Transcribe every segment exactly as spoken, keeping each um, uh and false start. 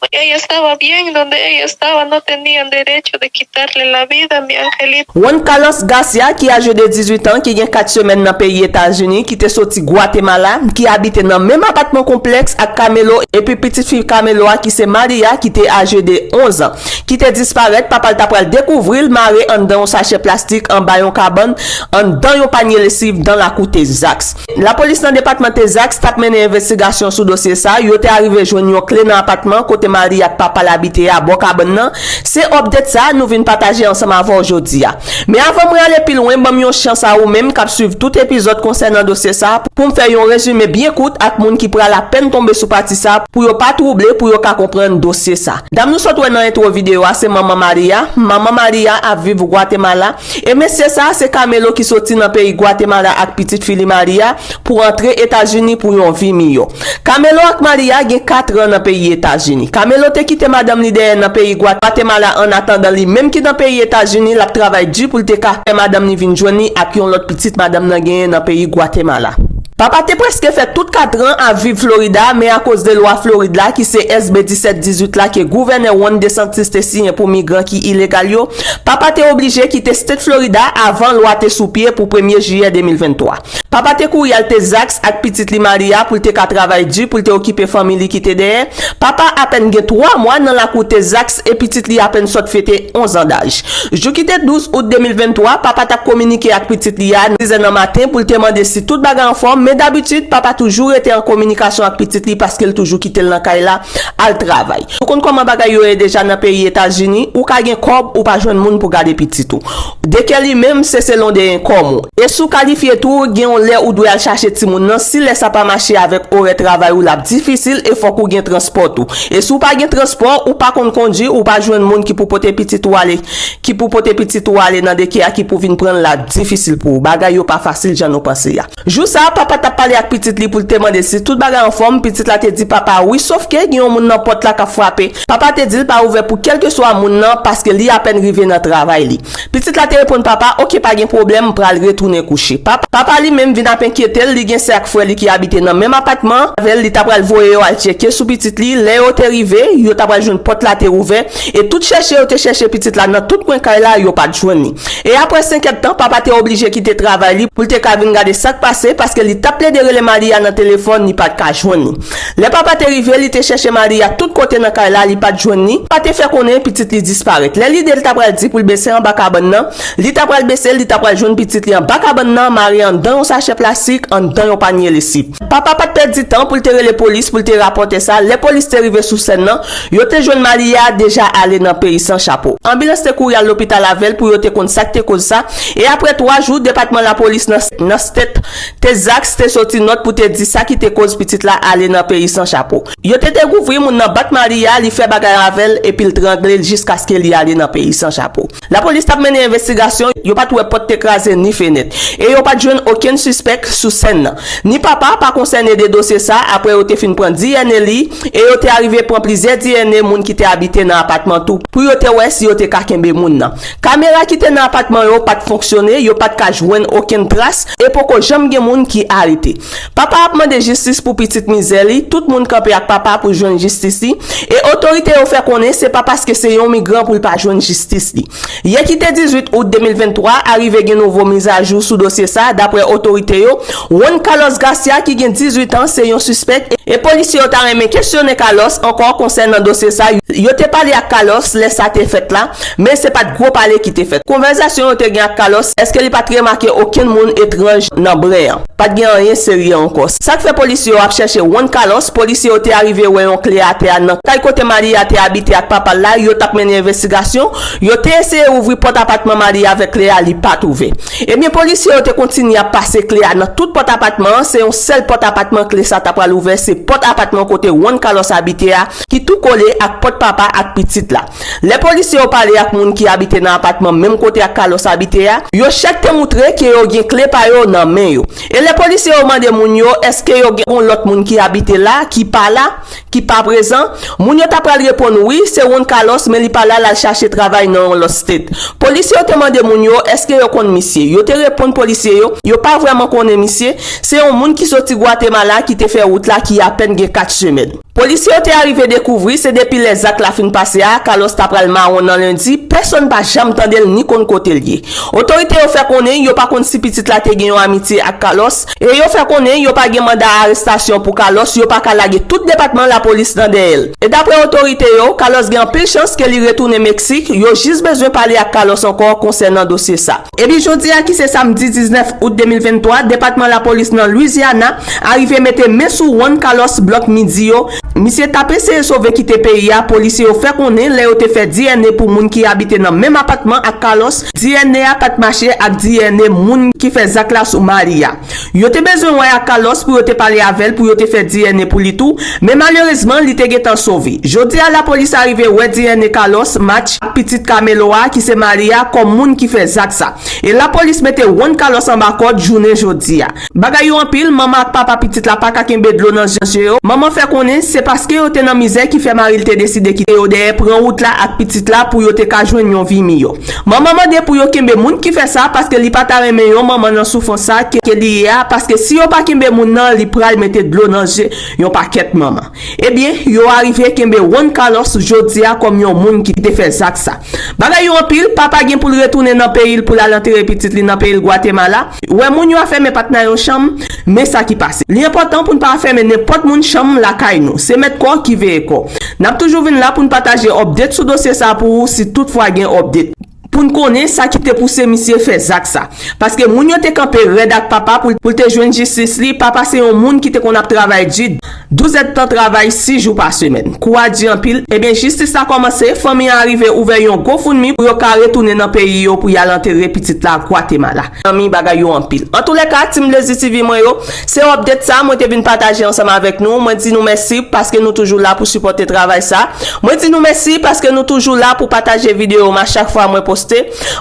Ella estaba bien donde ella estaba, no tenían derecho de quitarle la vida, mi angelito. Juan Carlos Garcia, ki aje de dizuit an, ki gen kat semèn nan peyi Etazini, ki te soti Gwatemala, ki abite nan menm apatman konplèks ak Camelo, epi pitit fi Camelo a, ki se Maria, ki te aje de onz an, ki te disparèt, papa l ta pral dekouvri l mare anndan yon sachè plastik anba yon kabann, anndan yon panye lesiv nan lakou Texas. Lapolis nan depatman Texas t ap mennen envestigasyon sou dosye sa, yo te arive jwenn yon kle nan apatman kote Maria ak papa l abite a bò kabann nan. Se update sa nou vin pataje ansanm avè w jodi a. Men avan mwen ale pi lwen, ban m yon chans a ou menm k ap swiv tout epizòd konsènan dosye sa pou m fè yon rezime byen kout ak moun ki pral apèn tonbe sou pati sa pou yo pa twouble, pou yo ka konprann dosye sa. Dam nou sot wè nan entwo videyo a se manman Maria. Manman Maria ap viv Gwatemala. E mesye sa se Camelo ki soti nan peyi Gwatemala ak pitit fi li Maria pou antre Etazini pou yon vi miyò. Camelo ak Maria gen katran nan peyi Etazini. Camelo te kite madanm li dèyè nan peyi Gwatemala annatandan li menm ki nan peyi Etazini l ap travay di pou l te ka fè madanm li vin jwenn li ak yon lòt pitit madanm nan genyen nan peyi Gwatemala. Papa te prèske fè tout katran ap viv Florida, men akoz de lwa Florid la ki se S B disèt dizuit la ke gouvènè Ron DeSantis te siyen pou migran ki ilegal yo, papa te oblije kite state Florida avan lwa te sou pye pou premye jiyè de mil venntwa. Papa te kouri al Texas ak pitit li Maria pou l te ka travay di pou l te okipe fanmi li ki te dèyè. Papa apèn gen twa mwa nan lakou Texas e pitit li apèn sot fete onz an daj. Jou ki te douz out de mil venntwa, papa t ap kominike ak pitit li a nan sizè nan maten pou l te mande si tout bagay anfòm, men dabitid papa toujou rete an kominikasyon ak pitit li paske l toujou kite l nan kay la al travay. Ou konn kòman bagay yo ye deja nan peyi Etazini, ou ka gen kòb ou pa jwenn moun pou gade pitit ou. Deke li menm se selon de enkòm ou. E si w kalifye tou, gen yon lè ou dwe al chache timoun nan, si lè sa pa mache avèk orè travay ou l ap difisil e fòk ou gen transpò tou. E si w pa gen transpò, ou pa konn kondwi, ou pa jwenn moun ki pou pote pitit ou ale, ki pou pote pitit ou ale nan deke a ki pou vin pran l l ap difisil pou ou. Bagay yo pa fasil jan nou panse a. Jou sa a, papa t ap pale ak pitit li pou l te mande si tout bagay anfòm, pitit la te di papa wi, sofke gen yon moun nan pòt la k ap frape. Papa te di l pa ouvè pou kèlkeswa moun nan paske li apèn rive nan travay li. Pitit la te reponn papa, oke pa gen pwoblèm, m pral retounen kouche. Papa, papa li menm vin ap enkyete l, li gen sè ak frè li ki abite nan menm apatman avè l, li ta pral voye yo al tcheke sou pitit li. Lè yo te rive, yo ta pral jwenn pòt la te ouvè, e tout chèche yo te chèche pitit la nan tout kwen kay la, yo pa t jwenn li. E aprè senk èdtan, papa te oblije kite travay li pou l te ka vin gade sa k pase, paske li t ap plede rele Maria nan telefòn, li pa t ka jwenn li. Lè papa te rive, li te chèche Maria tout kote nan kay la, li pa t jwenn li. Papa te fè konnen pitit li disparèt. Lè li de l ta pral di pou l bese anba kabann nan, li ta pral bese, li ta pral jwenn pitit li anba kabann nan, mare anndan yon sachè plastik, anndan yon panye lesiv. Papa pa t pèdi tan pou l te rele polis pou l te rapòte sa. Lè polis te rive sou sèn nan, yo te jwenn Maria deja ale nan peyi san chapo. Anbilans te kouri al lopital avè l pou yo te konn sa k te koz sa. E aprè twa jou, depatman lapolis nan, nan state Texas te soti nòt pou te di sa ki te koz pitit la ale nan peyi san chapo. Yo te dekouvri moun nan bat Maria, li fè bagay avè l epi l trangle l jiskaske li ale nan peyi san chapo. Lapolis t ap mennen envestigasyon, yo pa t wè pòt te kraze ni fenèt. E yo pa t jwenn okenn sispèk sou sèn nan. Ni papa pa konsène de dosye sa, aprè yo te fin pran D N A li, e yo te arive pran plizyè D N A moun ki te abite nan apatman tou, pou yo te wè si yo te ka kenbe moun nan. Kamera ki te nan apatman yo pa t fonksyone, yo pa t ka jwenn okenn tras, e poko janm gen moun ki arete. Papa ap mande jistis pou pitit mizè li, tout moun kanpe ak papa pou jwenn jistis li, e otorite yo fè konnen se pa paske se yon migran pou l pa jwenn jistis li. Yè ki te dizuit out de mil venntwa, arive gen nouvo mizajou sou dosye sa, daprè otorite yo, Juan Carlos Garcia ki gen dizuit an se yon sispèk, e polisye yo ta renmen kesyone Carlos ankò konsènan dosye sa. Yo te pale ak Carlos lè sa te fèt la, men se pa t gwo pale ki te fèt. Konvèsasyon yo te gen ak Carlos, èske li pa t remake okenn moun etranj nan bren an? Pa t gen anyen serye ankò. Sa k fè polisye yo ap chèche Juan Carlos, polisye yo te arive wè yon kle atè a nan kay kote Maria te abite ak papa l la, yo t ap mennen envestigasyon, yo te eseye ouvri pòt apatman Maria avèk kle a, li pa t ouvè. Ebyen, polisye yo te kontinye ap pase kle a nan tout pòt apatman an, se yon sèl pòt apatman kle sa ta pral ouvè, se pòt apatman kote Juan Carlos abite a, ki tou kole ak pòt papa ak pitit la. Lè polisye yo pale ak moun ki abite nan apatman menm kote ak Carlos abite a, yo chak te moutre ke yo gen kle pa yo nan men yo. E lè polisye yo mande moun yo èske yo gen yon lòt moun ki abite la, ki pa la, ki pa prezan, moun yo ta pral reponn wi, se Juan Carlos, men li pa la, l al chache travay nan yon lòt state. Polisye yo te mande moun yo èske yo konn misye. Yo te reponn polisye yo, yo pa vrèman konnen misye, se yon moun ki soti Gwatemala ki te fè wout la ki apèn gen kat semèn. Polisye yo te arive dekouvri se depi lè zak la fin pase a, Carlos ta pral mawon nan lendi, pèsonn pa janm tande l ni konn kote l ye. Otorite yo fè konnen yo pa konn si pitit la te gen yon amitye ak Carlos, e yo fè konnen yo pa gen manda arestasyon pou Carlos, yo pa ka lage tout depatman lapolis nan dèyè l. E daprè otorite yo, Carlos gen anpil chans ke li retounen Meksik, yo jis bezwen pale ak Carlos ankò konsènan dosye sa. Epi jodi a ki se samdi diznèf out de mil venntwa, depatman lapolis nan Louisiana arive mete men sou Juan Carlos Block Midio. Misye t ap eseye sove kite peyi a, polisye yo fè konnen lè yo te fè D N A pou moun ki abite nan menm apatman ak Carlos, D N A a pa t mache ak D N A moun ki fè zak la sou Malia. Yo te bezwen wè ak Carlos pou yo te pale avè l pou yo te fè D N A pou li tou, men malerezman li te gentan sove. Jodi a lapolis arive wè D N A Carlos match ak pitit Carmelo a ki se Malia kòm moun ki fè zak sa. E lapolis mete Juan Carlos anba kòd jounen jodi a. Bagay yo anpil, manman ak papa pitit la pa ka kenbe dlo nan je yo. Manman fè konnen se paske yo te nan mizè ki fè mari l te deside kite yo dèyè, pran wout la ak pitit la pou yo te ka jwenn yon vi miyò. Manman mande pou yo kenbe moun ki fè sa paske li pa ta renmen yon manman nan soufrans sa ke, ke li ye a, paske si yo pa kenbe moun nan, li pral mete dlo nan je yon pakèt manman. Ebyen, yo arive kenbe Juan Carlos jodi a kòm yon moun ki te fè zak sa. Bagay yo anpil, papa gen pou l retounen nan peyi l pou l al antere pitit li nan peyi l Gwatemala. Wè moun yo a fèmen pa t nan yon chanm, men sa ki pase. Li enpòtan pou n pa fèmen nenpòt moun chanm lakay nou. Se mèt kò ki veye kò. N ap toujou vin la pou n pataje update sou dosye sa pou ou si toutfwa gen update. Pou n konnen sa ki te pouse misye fè zak sa. Paske moun yo te kanpe rèd ak papa pou, pou l te jwenn jistis li. Papa se yon moun ki te konn ap travay di, douz èdtan travay, sis jou pa semèn. Kou a di anpil. Ebyen, jistis la kòmanse, fanmi an arive ouvè yon GoFundMe pou yo ka retounen nan peyi yo pou y al antere pitit la Gwatemala. Zanmi, bagay yo anpil. Antoulèka, Team Blazy T V mwen yo, se update sa mwen te vin pataje ansanm avèk nou. Mwen di nou mèsi paske nou toujou la pou sipòte travay sa. Mwen di nou mèsi paske nou toujou la pou pataje videyo m a chak fwa mwen poste.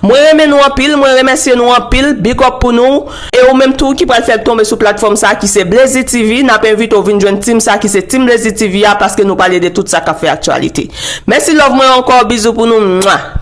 Mwen renmen nou anpil, mwen remèsye nou anpil, big up pou nou. E ou menm tou ki pral fè l tonbe sou platfòm sa ki se Blazy T V, n ap envite w vin jwenn team sa ki se Team Blazy T V a paske nou pale de tout sa k ap fè aktyalite. Mèsi love mwen ankò, bizou pou nou. Mwa.